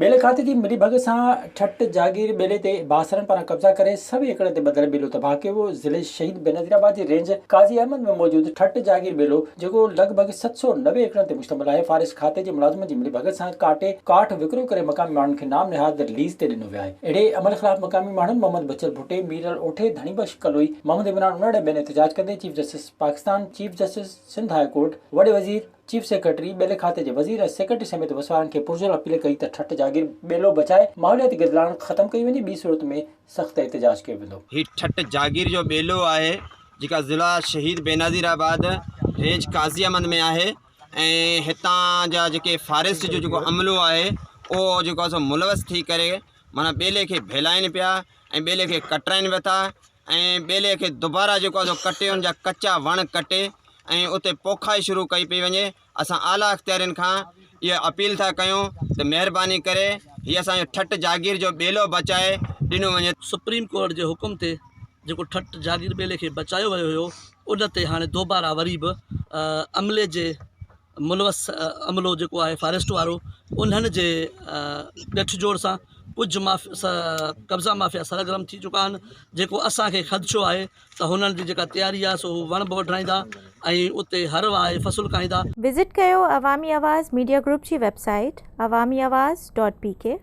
ٻيلي کاتي جي ملي ڀڳت سان ٺٽ جاگير ٻيلي تي بااثرن پاران قبضا ڪري سوين ايڪڙن تي ٻڌل ٻيلو تباهه ڪيو ويو. ضلعي شهيد بينظير آباد جي رينج قاضي احمد ۾ موجود ٺٽ جاگير ٻيلو جيڪو لڳ ڀڳ 790 ايڪڙن تي مشتمل آهي فاريسٽ کاتي جي ملازمن جي ملي ڀڳت سان ڪاٽي ڪاٺ وڪرو ڪري مقامي ماڻهن کي نام نهاد ليز تي ڏنو ويو آهي. اهڙي عمل خلاف مقامي ماڻهن محمد بچل ڀٽي، ميرل اوٺي، ڌڻي بخش ڪلوئي، محمد عمران انڙ ۽ ٻين احتجاج ڪندي chief justice Pakistan, chief justice Sindh high court, وڏي وزير، چيف سيڪريٽري، ٻيلي کاتي جي وزير ۽ سيڪريٽري سميت وسوارن کي پرزور اپيل ڪئي ته ٺٽ جاگير ٻيلو بچائي ماحولياتي گدلاڻ ختم ڪئي وڃي ٻي صورت ۾ سخت احتجاج ڪيو ويندو. هي ٺٽ جاگير جو ٻيلو آهي جيڪا ضلع شهيد بينظير آباد رينج قاضي احمد ۾ آهي ۽ هتان جا جيڪي فاريسٽ جو جيڪو عملو آهي اهو جيڪو آهي سو ملوث ٿي ڪري معنيٰ ٻيلي کي ڀيلائين پيا ۽ ٻيلي کي ڪٽرائين به ٿا ۽ ٻيلي کي دوباره جيڪو آهي سو ڪٽي ان جا ڪچا وڻ ڪٽي ۽ اتي پوکائي شروع ڪئي پئي وڃي اسان اعليٰ اختيارين کان اها اپيل ٿا ڪيون ته مهرباني ڪري هي اسان جو ٺٽ جاگير جو ٻيلو بچائي ڏنو وڃي. سپريم ڪورٽ جي حڪم تي جيڪو ٺٽ جاگير ٻيلي کي بچايو ويو هيو ان تي هاڻي دوباره وري به عملي جي ملوث عملو جيڪو آهي فاريسٽ وارو انهن جي ڳٺ جوڙ سان ڪجهه ماف قبضا مافيا سرگرم ٿي چڪا آهن جيڪو اسان کي خدشو آهي ته هنن جي جيڪا تياري آهي سو هو وڻ به وڍرائيندا ۽ اتي هر واهي فصل ڪاهيندا. وزٽ ڪيو عوامي آواز ميڊيا گروپ جي website Awami Awaz dot P K.